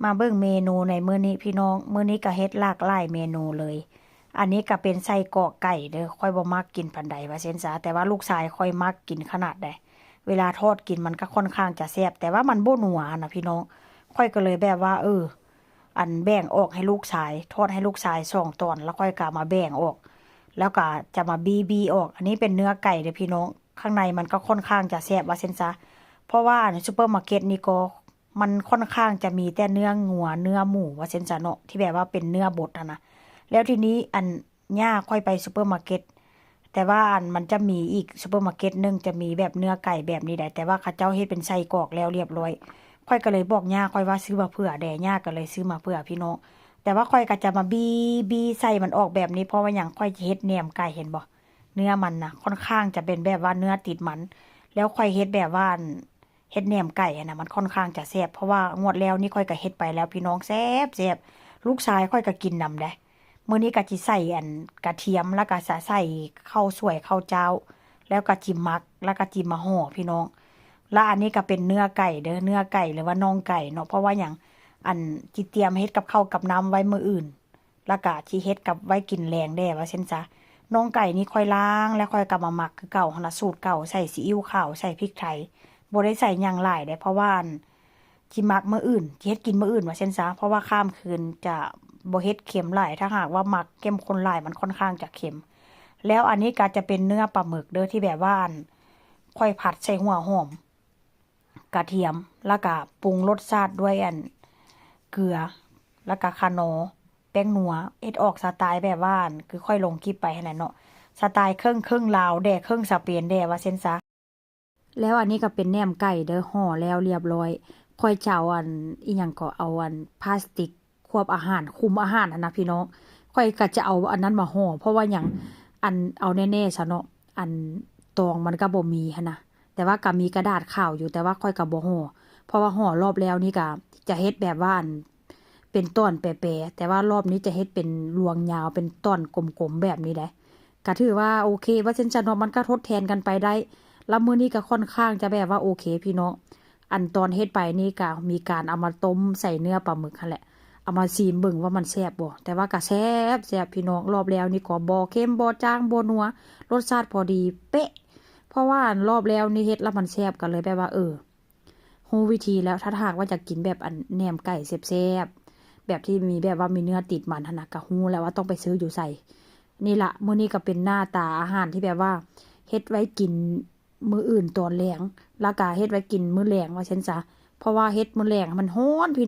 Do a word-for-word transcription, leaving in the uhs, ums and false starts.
มาเบิ่งเมนูในมื้อนี้พี่น้อง มื้อนี้ก็เฮ็ดหลากหลายเมนูเลย อันนี้ก็เป็นไส้กรอกไก่เด้อ ข้อยบ่มักกินปานใดว่าซั่นซะ แต่ว่าลูกชายข้อยมักกินขนาดใด เวลาทอดกินมันก็ค่อนข้างจะแซ่บ แต่ว่ามันบ่นัวนะพี่น้อง ข้อยก็เลยแบบว่า เออ อันแบ่งออกให้ลูกชาย ทอดให้ลูกชายสองตอน แล้วข้อยก็เอามาแบ่งออก แล้วก็จะมาบี้ๆออก อันนี้เป็นเนื้อไก่เด้อพี่น้อง ข้างในมันก็ค่อนข้างจะแซ่บว่าซั่นซะ เพราะว่าอันซูเปอร์มาร์เก็ตนี่ก็ มันค่อนข้างจะมีแต่เนื้องัวเนื้อหมูว่าซั่นซะเนาะ ที่แบบว่าเป็นเนื้อบดหั้นนะ แล้วทีนี้อันย่าข้อยไปซูเปอร์มาร์เก็ต แต่ว่าอันมันจะมีอีกซูเปอร์มาร์เก็ตหนึ่งจะมีแบบเนื้อไก่แบบนี้ได้ แต่ว่าเขาเจ้าเฮ็ดเป็นไส้กรอกแล้วเรียบร้อย ข้อยก็เลยบอกย่าข้อยว่าซื้อมาเผื่อแด่ ย่าก็เลยซื้อมาเผื่อพี่น้อง แต่ว่าข้อยก็จะมาบี้ๆใส่มันออกแบบนี้ เพราะว่าหยัง ข้อยจะเฮ็ดแหนมไก่ เห็นบ่ เนื้อมันนะค่อนข้างจะเป็นแบบว่าเนื้อติดมัน แล้วข้อยเฮ็ดแบบว่าอัน เฮ็ดแหนมไก่หั้นนะ มันค่อนข้างจะแซ่บ เพราะว่างวดแล้วนี่ข้อยก็เฮ็ดไปแล้วพี่น้อง แซ่บๆ ลูกชายข้อยก็กินนำเด้ มื้อนี้ก็สิใส่อันกระเทียม แล้วก็จะใส่ข้าวสวยข้าวเจ้า แล้วก็จิหมัก แล้วก็จิมาห่อพี่น้อง และอันนี้ก็เป็นเนื้อไก่เด้อ เนื้อไก่หรือว่าน่องไก่เนาะ เพราะว่าหยัง อันจิเตรียมเฮ็ดกับข้าวกับน้ำไว้มื้ออื่น แล้วก็สิเฮ็ดกับไว้กินแลงแด่ว่าซั่นซะ น่องไก่นี่ข้อยล้างแล้วข้อยก็มาหมักคือเก่าหั้นล่ะ สูตรเก่า ใส่ซีอิ๊วขาว ใส่พริกไทย บ่ได้ใส่หยังหลายเด้ เพราะว่าอัน สิหมักมื้ออื่น สิเฮ็ดกินมื้ออื่นว่าซั่นซะ เพราะว่าข้ามคืนจะบ่เฮ็ดเค็มหลาย ถ้าหากว่าหมักเข้มข้นหลายมันค่อนข้างจะเค็ม แล้วอันนี้ก็จะเป็นเนื้อปลาหมึกเด้อ ที่แบบว่าอัน ข้อยผัดใส่หัวหอม กระเทียม แล้วก็ปรุงรสชาติด้วยอัน เกลือ แล้วก็ข่าหนอ แป้งนัว เฮ็ดออกสไตล์แบบว่าอัน คือข้อยลงคลิปไปหั้นแหละเนาะ สไตล์ครึ่ง ครึ่งลาวแด่ ครึ่งสเปนแด่ว่าซั่นซะ แล้วอันนี้ก็เป็นแหนมไก่เด้อ ห่อแล้วเรียบร้อย ข้อยจะเอาอัน อิหยังก็เอาอันพลาสติกควบอาหาร คุมอาหารหั้นนะพี่น้อง ข้อยก็จะเอาอันนั้นมาห่อ เพราะว่าหยัง อันเอาแน่ๆซะเนาะ อันตองมันก็บ่มีหั้นนะ แต่ว่าก็มีกระดาษขาวอยู่ แต่ว่าข้อยก็บ่ห่อ เพราะว่าห่อรอบแล้วนี่ก็จะเฮ็ดแบบว่าอัน เป็นตอนแปรๆ แต่ว่ารอบนี้จะเฮ็ดเป็นรวงยาว เป็นตอนกลมๆแบบนี้ได้ ก็ถือว่าโอเคว่าซั่นซะเนาะ มันก็ทดแทนกันไปได้ แล้วมื้อนี้ก็ค่อนข้างจะแบบว่าโอเคพี่น้อง อันตอนเฮ็ดไปนี่ก็มีการเอามาต้มใส่เนื้อปลาหมึกหั้นแหละ เอามาชิมเบิ่งว่ามันแซ่บบ่ แต่ว่าก็แซ่บ แซ่บพี่น้อง รอบแล้วนี่ก็บ่เค็ม บ่จาง บ่นัว รสชาติพอดีเป๊ะ เพราะว่าอันรอบแล้วนี่เฮ็ดแล้วมันแซ่บ ก็เลยแบบว่า เออ ฮู้วิธีแล้ว ถ้าหากว่าอยากกินแบบอันแหนมไก่แซ่บๆ แบบที่มีแบบว่ามีเนื้อติดมันหั้นนะ ก็ฮู้แล้วว่าต้องไปซื้ออยู่ไส นี่ละ มื้อนี้ก็เป็นหน้าตาอาหารที่แบบว่าเฮ็ดไว้กินมื้ออื่นตอนแลง แล้วก็เฮ็ดไว้กินมื้อแลงว่าซั่นซะ เพราะว่าเฮ็ดมื้อแลงมันร้อนพี่